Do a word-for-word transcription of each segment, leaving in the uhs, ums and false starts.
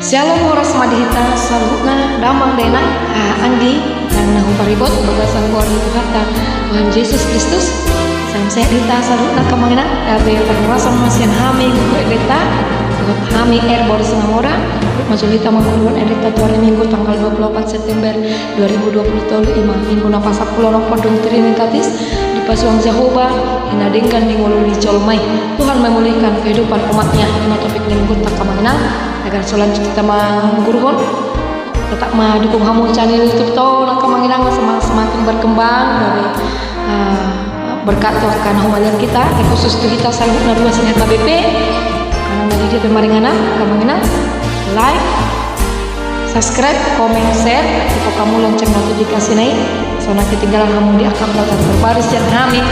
Syalom, horas ma di hita saluhutna, damang dainang, haha anggi nang na huparibot bagasan goar ni Tuhanta, Tuhan Jesus Kristus. Salam sehat hita saluhutna angka amang inang, gabe parhorasan ma sian hami Minggu Endenta, hami R Boris Namora, manjalo hita manggohi Endenta tu ari Minggu tanggal dua puluh opat September dua ribu dua puluh tolu, ima Minggu na pasampuluonom, Pandung Trinitatis, dipasuang Jahowa i na denggan di ngolu ni jolma i. Tuhan memulihkan kehidupan umat-Nya, ima topik ni Minggu angka amang inang. Tagan so lanjut hita manguruhon, tetap ma dukung hamu channel YouTube on angka amang inang, sema-, semakin berkembang, gabe, ah, berkat tu angka na humaliang hita, terkhusus tu hita saluhutna ruas ni H K B P. Karena dari dia pemaringan angka amang inang, like, subscribe, komen, share, ipok hamu lonceng notifikasina i, so unang ketinggalan hamu di angka update terbaru sian hami,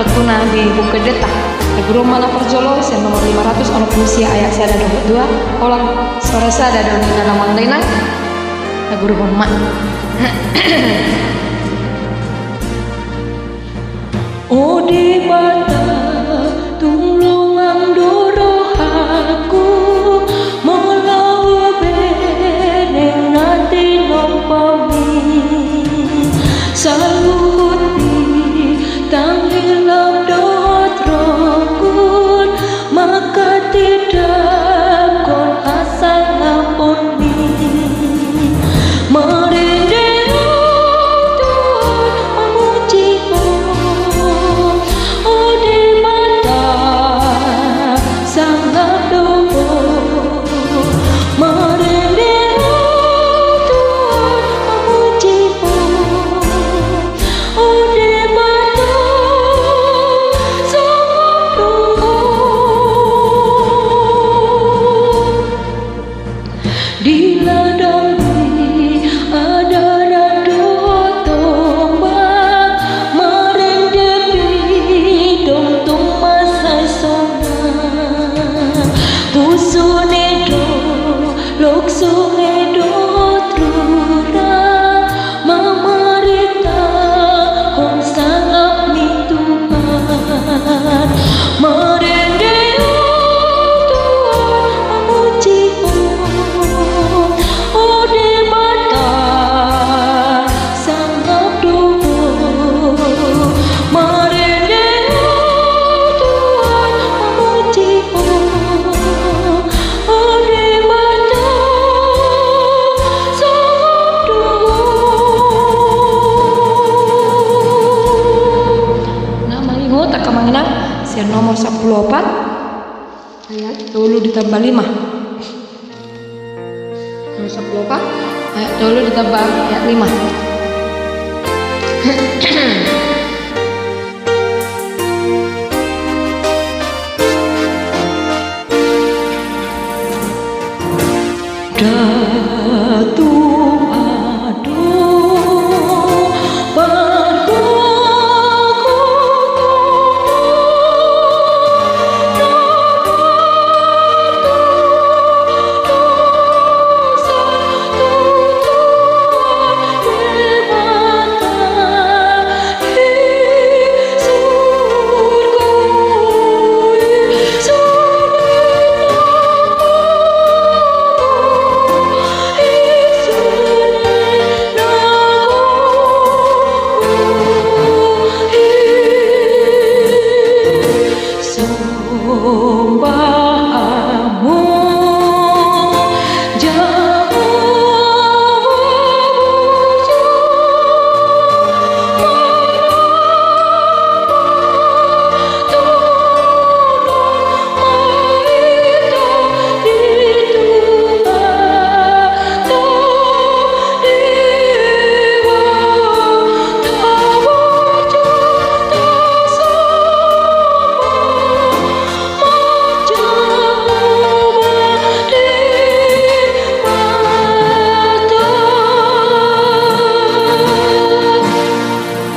tentunya di buku Endenta. Taguruhon ma na parjolo sian nomor lima ratus onom pulu sia, ayat sada dohot dua, holan sora sada do ninna, damang dainang. Taguruhon ma. O Debata, tung longang do rohangku molo hubereng na tinompami. Saluhut bitang hilap dohot rongkon mangkatindangkon hasangapon. Marende Ho Tuhan, mamuji Ho, o Debata, sangap do Ho. Marende Ho Tuhan, mamuji Ho, o Debata, sangap do Ho. Di ladang ni adaran do tombak, marende pidong tung mansai sonang. Pusu ni dolok, sunge dohot rura, mamaritahon sangap ni Tuhan. Marende Ho Tuhan, mamuji Ho, o Debata, sangap do Ho. Marende Ho Tuhan, mamuji Ho, o Debata, sangap do Ho. Nah, mangihuthon angka amang inang sian nomor sampulu opat, ayat tolu ditambah lima. Nomor sampulu opat, ayat tolu ditambah ayat lima. Datu ado pargogo.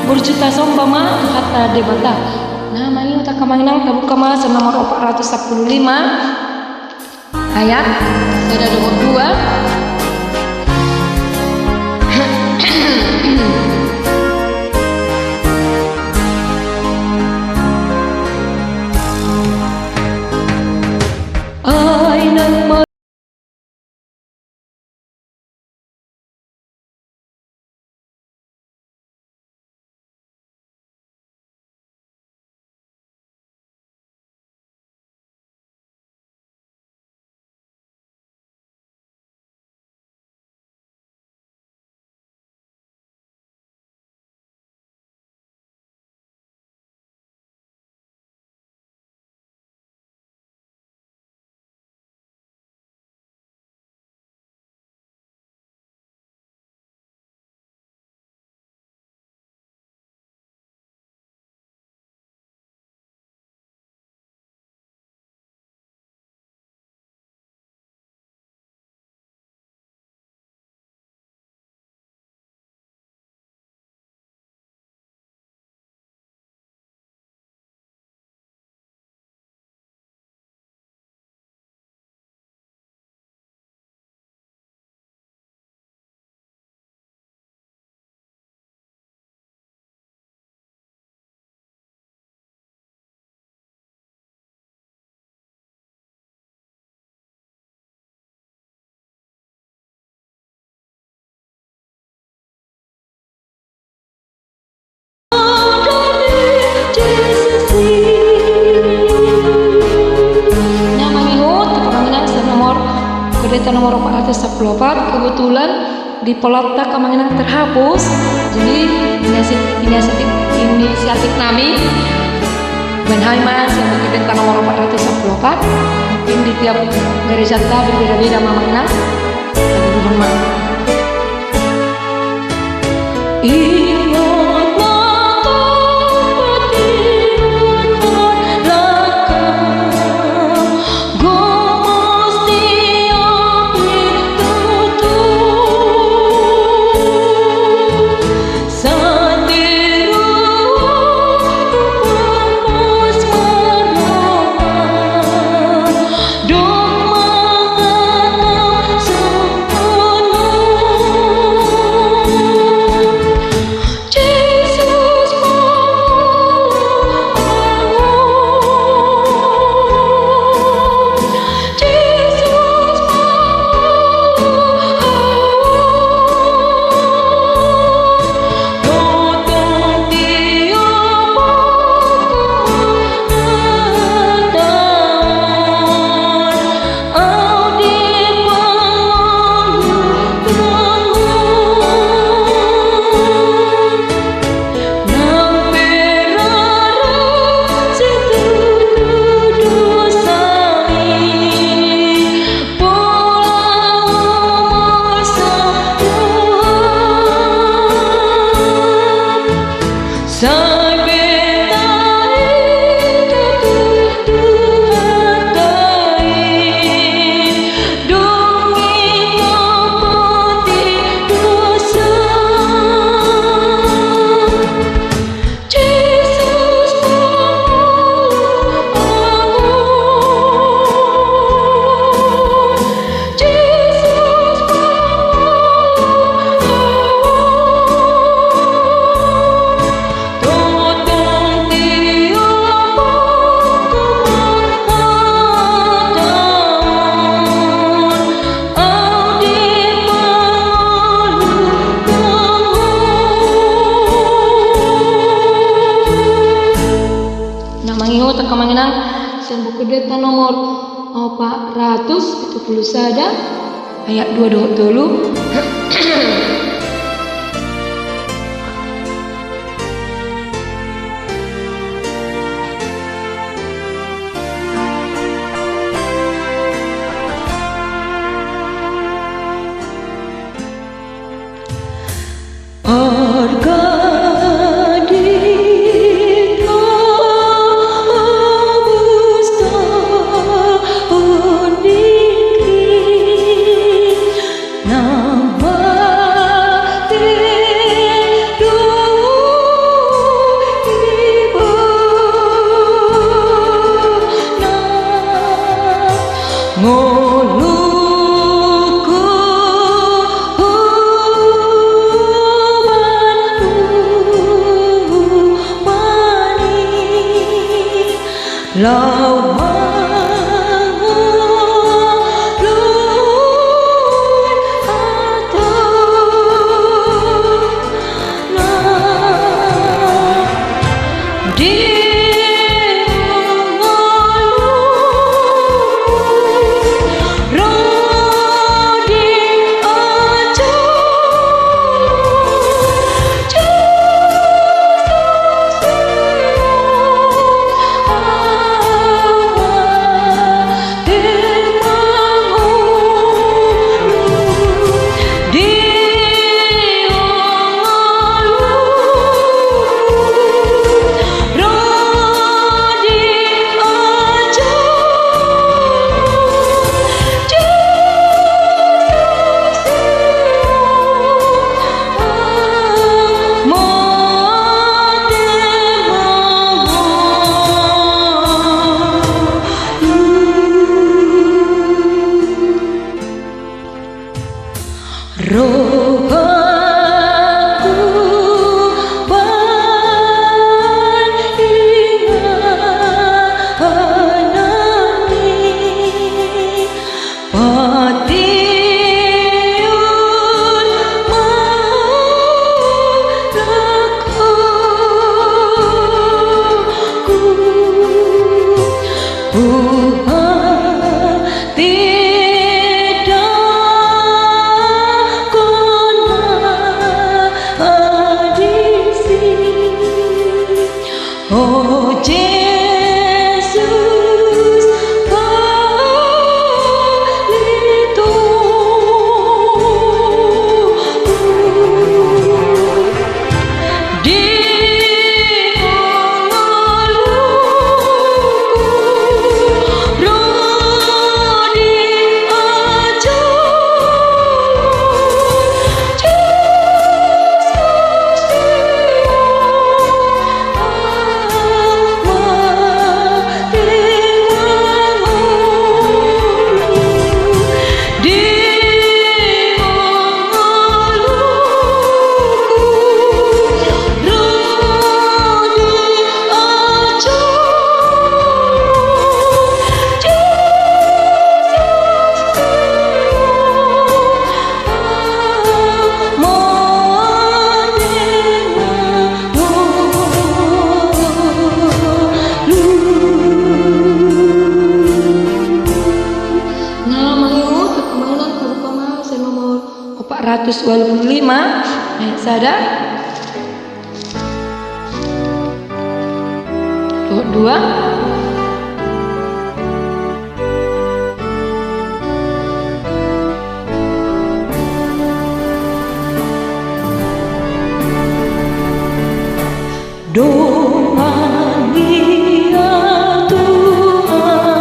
Burju tasomba ma Tuhanta Debata. Nah, mangihuthon angka amang inang, tabuka ma sian nomor opat ratus sampulu lima. Ayat sada dohot dua. Ai nang ma- Pendeta nomor empat ratus sepuluh opat, kebetulan di Polatta, Amang Inang, terhapus. Jadi, inisiatif, inisiatif, inisiatif nami, baen hami ma sian buku pendeta nomor empat ratus sepuluh opat. Mungkin di tiap gerejanta berbeda-beda, Amang Inang. Tapi mohon maaf. Nah, mangihuthon, Amang Inang, sian buku pendeta nomor empat ratus pitu puluh sada, ayat dua dohot tolu. Empat ratus walu pulu lima, ayat sada. Dohot dua. Dongan dia Tuhan,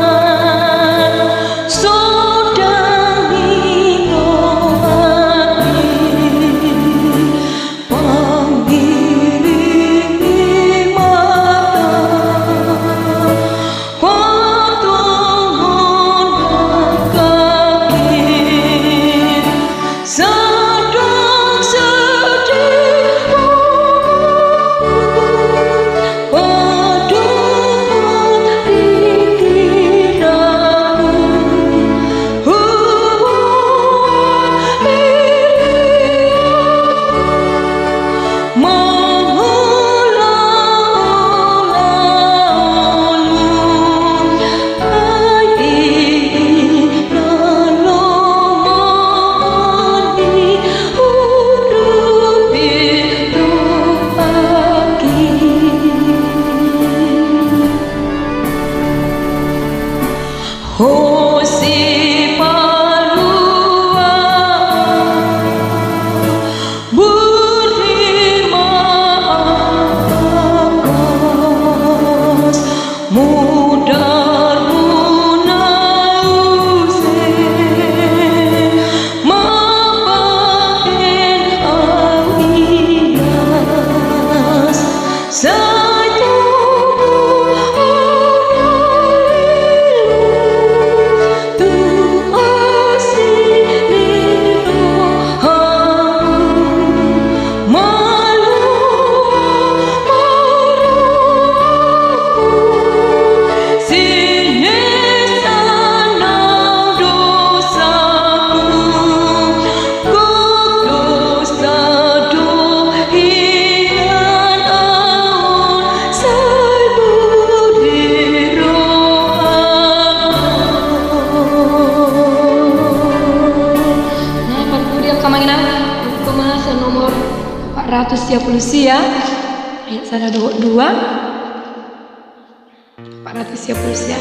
so dang ingot hami, pangiringi ma hita, patongon nangkin. Sadang sedih padohot pikiranmu, hubuat diri mangula ulaonmu. Burju ma angka las, mudarmu na use, mambahen au ias. Sai tubu au na leleng tu asi ni rohamu. Malua ma rohangku, sinissan nang dosaku. Gok dosa do hian au on, sai boi di rohangku. Nah, parpudi angka amang inang, buku ma sian nomor empat ratus sia pulu sia, ayat sada dohot dua. Empat ratus sia pulu sia.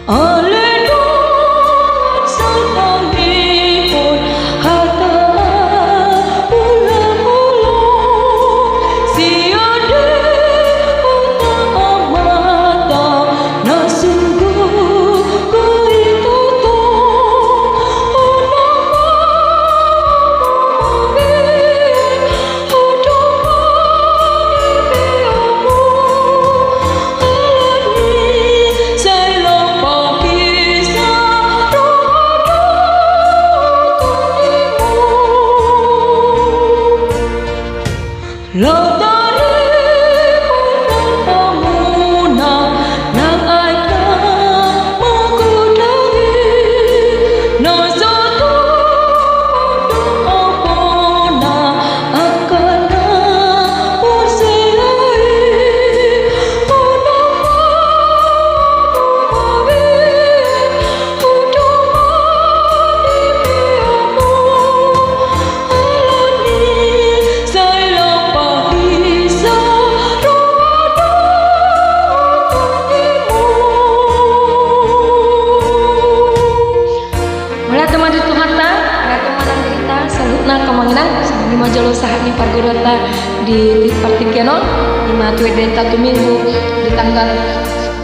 Ale dongan, sai tangihon hata ulang-ulang, sian di hata Amanta na sungguh goi tongtong. Unang mabiar, unang mabiar, unang mabiar, alani sai lam pangkisa roha dohot tondimuna. Laho taripar nang hamuna nang aek na manggoda i, na so tumpak do ampona angka na porsea i. Unang ma mabiar, unang mabiar, alani sai lam pangkisa roha dohot tondimuna. Mauliate ma di Tuhanta, mauliate ma nang di hita saluhutna angka amang inang, songon i ma jolo sahat ni parguru ta di partingkian on, i ma tu endenta tu Minggu di tanggal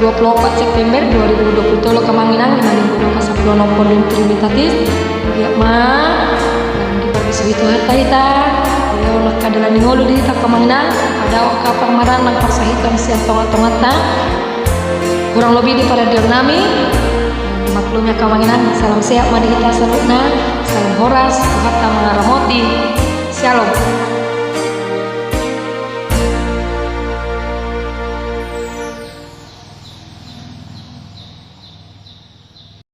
dua puluh empat September dua ribu dua puluh tolu, angka amang inang, i ma Minggu dua puluh empat, sampulu onom pontong Trinitatis. Ia ma, diparbisuhi Tuhanta hita, ia on angka dalan ni ngolu di hita angka amang inang, pada angka parmaraan nang parsahiton sian tonga-tonganta. Hurang lobi di paradion nami, dimaklumi angka amang inang, salam sehat ma di hita saluhutna, salam horas, Tuhanta mangaramoti. Syalom.